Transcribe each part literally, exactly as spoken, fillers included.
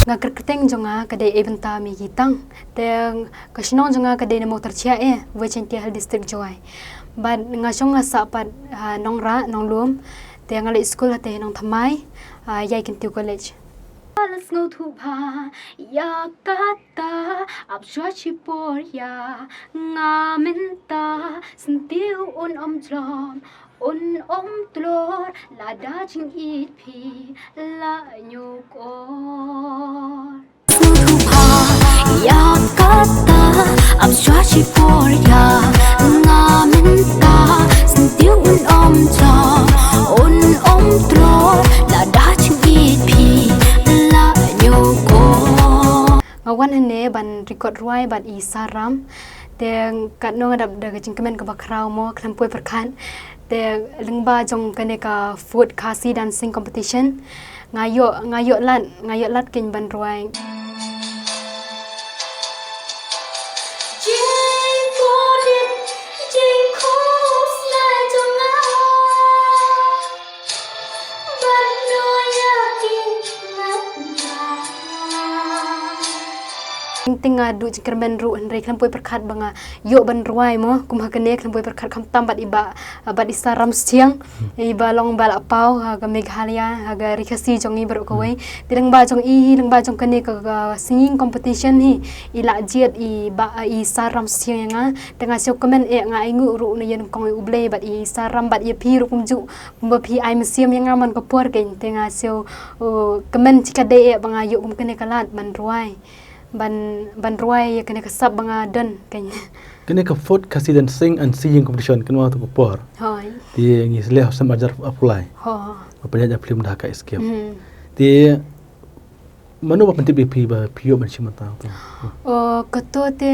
Nga kyrteng jong nga ka dei Ebynta Miki Tang. Te ka shnong jong nga ka dei na Mawtarchia e, West Jaintia Hills District, Jowai. Bad nga shong nga sah pat ha Nongrah, Nonglum. Te nga leit skul ha te Nongthymmai, ah, Ïai Kyntiew College. Let's go to pha, ya kata, ap shwa shipor ya, nga mynta, syntiew un ym jlom, un ym tlor, lada jingïeit phi, la ñiukor. Ïa kata, ap shwa shipor ïa nga mynta, syntiew un ym jlom, un ym tlor, lada jingïeit phi, la ñiukor. Nga wan hangne ban record rwai bad i Saram. Te katno nga dap da ka jingkmen kaba khraw mo, khlem poi pyrkhat. Te lyngba jong kane ka Food Khasi Dancing Competition, nga ïoh, nga ïoh lad, nga ïoh lad kein ban rwai. Teng teng nga duh jingkyrmen ruh, hynrei khlem poi pyrkhat ba nga ïoh ban rwai mo, kum ha kane khlem poi pyrkhat khamtam bad i Bah, bad i Saram Schiang, i ba long ba la paw ha ka Meghalaya, ha ka Ri Khasi jong i baroh kawei. Te lyngba jong i, lyngba jong kane ka, ka singing competition hi, i la jied i Bah, i Saram Schiang ïa nga. Te nga sngewkmen eh, nga ainguh ruh na ïa nyngkong ïa U Blei bad i Saram bad ïa phi ruh kumjuh, kumba phi ai mynsiem ïa nga man ka por kein. Te nga sngew, uh, kmen shikatdei eh ba nga ïoh kum kane ka lad ban rwai. Ban, ban rwai ïa kane ka sap ba nga don kein. Kane ka Food Khasi Dancing and Singing Competition, kane ka tu ka por. Hooid. Te ngi shu leh hapsem ar hajar arphew lai. Ho. Ba pynïaid ïa ka film Da Hakah Skhem. Hmm. Te mano ba pyntip ïa phi ba phi ïoh ban shim bynta tu? Oh, kato te.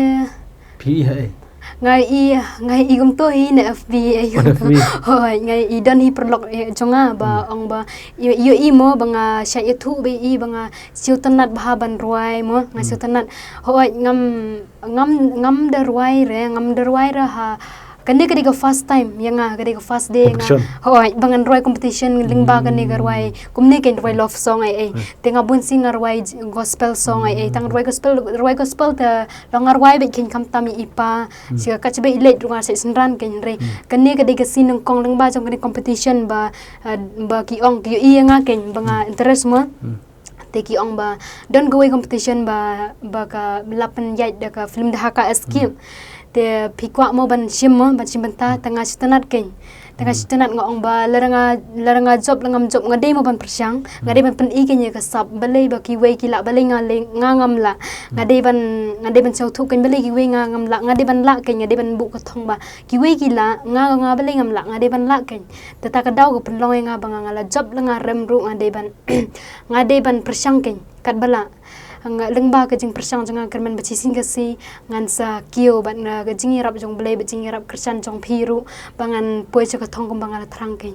Phi i ha ei? Nga i, nga i kumto hi na F B, eh. Oh, na F B. Hooid, nga i don hi paralok, eh, jong nga ba ong ba ïoh, ïoh i mo ba nga shah ïathuh ba i ba nga sngewtynnat bha ban rwai mo, nga sngewtynnat. Hooid, ngam, ngam, ngam da rwai re, ngam da rwai re ha. Kane ka dei ka first time ïa nga, ka dei ka first dei nga. Competition. Hooid, ba ngan rwai competition lyngba kane ka rwai. Kumne kein rwai love song ei ei. Hmm. Te nga bun sien nga rwai j-, gospel song ei ei. Tang rwai gospel, rwai gospel te long nga rwai beit kein khamtam i pa. Hmm. Sha ka chibai i leit ruh nga sa synran kein hynrei. Hmm. Kane ka dei ka sien nyngkong lyngba jong kane competition ba, eh, ba ki ong ki ïohi ïa nga kein ba nga interest mo. Hmm. Te ki ong ba don kawei competition ba, ba ka la pynïaid da ka film Da Hakah Skhem. Hmm. Te phi kwah mo ban shim mo, ban shim bynta, te nga sngewtynnat kein. Te nga sngewtynnat nga ong ba lada nga, lada nga jop, lada ngam jop, nga dei mo ban pyrshang, nga dei ban pyni kein ïa ka sap, balei ba kiwei ki lah, balei nga lei, nga ngam lah. Nga dei ban, nga dei ban sngewthuh kein balei kiwei nga ngam lah, nga dei ban lah kein, nga dei ban buh ka thong ba kiwei ki lah, nga, nga balei ngam lah, nga dei ban lah kein. Te ta ka daw ka pynlong ïa nga ba nga, nga la jop, la nga rem ruh, nga dei ban nga dei ban pyrshang kein katba lah. Nga lyngba ka jingpyrshang jong nga kyrmen ba shisien ka sngi ngan sa kiew bad nga ka jingïarap jong Blei bad jingïarap kyrshan jong phi ruh ba ngan poi sha ka thong kumba nga la thrang kein.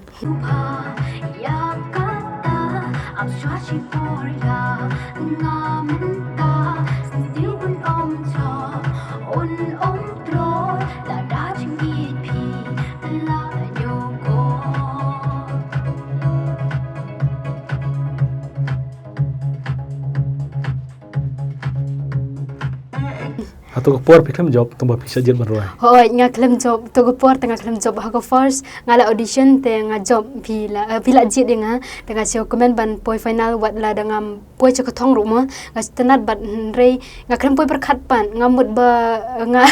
Hato ka por phi khlem jop, tang ba phi shah jied ban rwai? Hooid, nga khlem jop, to ka por te nga khlem jop. Ha ka first nga la audition te nga jop, phi la, eh, phi la jied ïa nga, te nga sngewkmen ban poi final wat la da ngam poi sha ka thong ruh mo. Nga sngewtynnat bad hynrei nga khlem poi pyrkhat pat, nga mut ba, nga,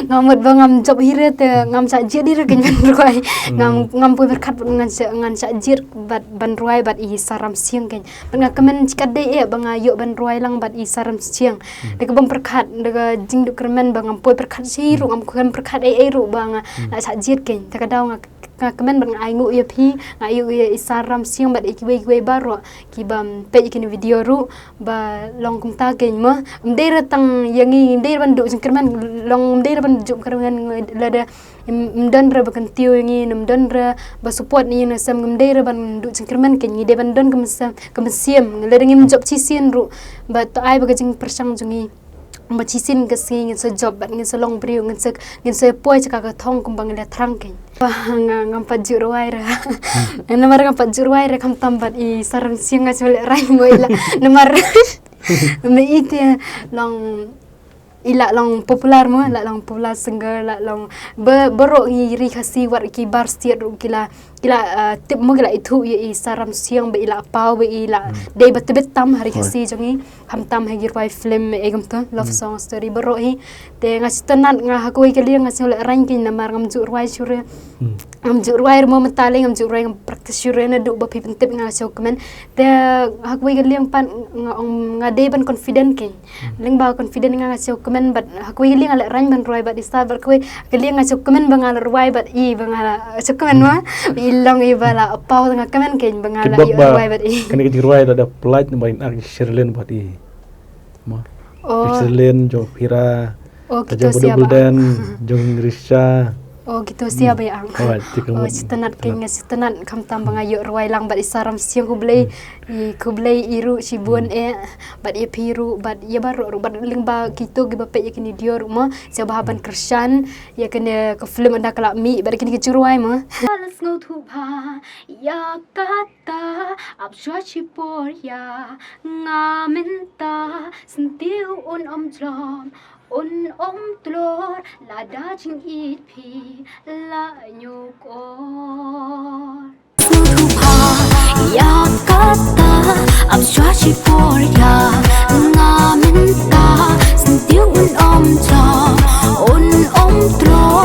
nga mut ba ngam jop hi re te ngam shah jied hi re kein ban rwai. Ngam, ngam poi pyrkhat pat ngan shah, ngan shah jied bad ban rwai bad i Saram Schiang kein. Bad nga kmen shikatdei eh ba nga ïoh ban rwai lang bad i Saram Schiang. Da ka bym pyrkhat, da ka jingduh kyrmen ba ngam poi pyrkhat shi ruh, ngam kmen pyrkhat ei ei ruh ba nga la shah jied kein. Ta ka daw nga, nga kmen bad nga ainguh ïa phi, nga ainguh ïa i Saram Schiang bad ïa kiwei kiwei baroh kiba peit ïa kine video ruh ba long kumta kein mo. Ym dei re tang ïa ngi, ym dei re ban duh jingkyrmen, long ym dei re ban duh jingkyrmen lada ym, ym don re ba kyntiew ïa ngi, ym don re ba support na ïing na sem, ym dei re ban duh jingkyrmen kein, ngi dei ban don ka mynsiem, ka mynsiem, lada ngim jop shisien ruh, ba to ai ba ka jingpyrshang jong ngi ba shisien ka sngi ngin sa jop bad ngin sa long briew, ngin sa, ngin sa poi sha ka thong kumba ngi la thrang kein. Ba nga, ngam pat ju rwai re. Namar ngam pat ju rwai re khamtam bad i Saram Schiang nga shu lehrain mo ila. Namar Me i te long i la long popular mo, la long popular singer, la long ba baroh ngi ri Khasi wat ki bar state ruh ki la ki la uh, tip mo ki la ithuh ïa i Saram Siang ba i la paw ba i la dei ba tebit tam ha ri Khasi jong i. Ham tam ha ki rwai film e gam to love song story baroh hi. Te nga shu tynnat nga ha kawei ka liang nga shu leh rang ki namar ngam ju rwai shuh re. Ngam ju rwai mo mynta lei ngam ju rwai ngam practice shuh re naduh ba phi pyntip nga shu kmen. Te ha kawei ka liang pat nga ong nga dei ban confident kein. Lyngba confident nga nga shu kmen bad ha kawei ka liang nga leh rang ban rwai bad i Sar bad kawei ka liang nga shu kmen ba nga la rwai bad i ba nga la shu kmen ma. I long i ba la paw nga kmen kein ba nga la i rwai bad i. Kane ka jingrwai da da plait ba in ak Sherlyn bad i. Ma. Oh. Sherlyn jong Pira. Oh, ka jong Badu Bulden jong Risha. Oh, kito sia ba ïa ang. Oh, shu tynnat kein nga shu tynnat kham tam ba nga ïoh rwai lang bad i Saram Siang khublei. I khublei i ruh shibun eh bad ïa phi ruh bad ïa baroh ruh bad lyngba kito kiba peit ïa kine dior ruh mo. Sha ba ban kyrshan ïa kane ka film ynda ka la mih bad kine ki jingrwai mo. Let's go to ba ïa kata ap shwa shi por ïa nga mynta senti un om jlom un om tlor lada jingïeit phi la nyukor. Ïa kata ap shwa shi por ïa nga mynta senti un om jlom un om tlor